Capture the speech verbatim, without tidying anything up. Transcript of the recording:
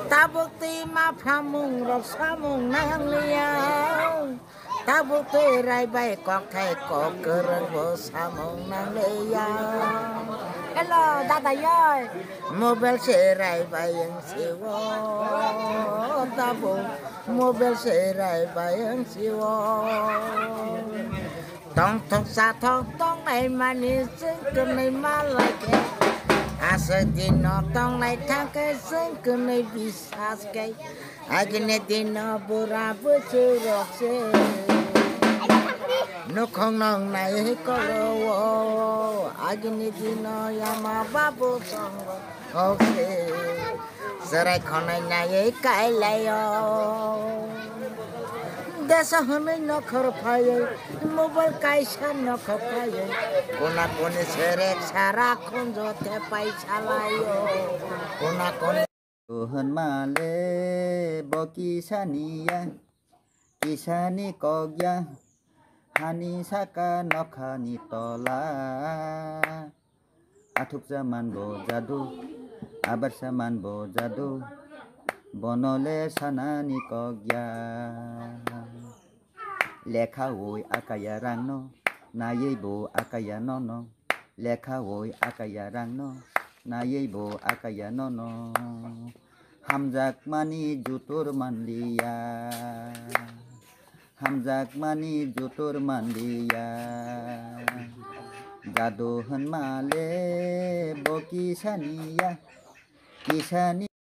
Tabuk twi ma phamung rok samung nangliya. Tabuk twi rai bai kokthai kok kwrwng bo samung nangliya. Hello, dada yoi. Mobile se rai bai wng siwo. Tabuk mobile se rai bai wng siwo. Tongthok sathok tongnai mani chwng kwnwi ma lai khe. Aswk dino tongnai thang khe chwng kwnwi bisas khe. Agini dino bura bwswk rok se. Nukhung nong nai kolo o. Agini dino yama babu songo. Hokse, chwrai khonai naiwi kailaio. Desa hwnwi nokhor phaiwi, mobile kaisa nokhor phaiwi. Kuna kuni serek sara khunjo tepai salaio. Kuna kuni. Hwnmale bo kisaniya. Kisani kokya, hani saka nokhani tola. Athuksa man bo jadu, abarsa man bo jadu, bono le sanani kokya. Lekha woi akaya rangno, nayei bo akaya nono. Lekha woi akaya rangno, nayei bo akaya nono. Hamjakmani jutur manliya. Hamjakmani jutur manliya. Jadu hwnmale bo kisaniya. Kisani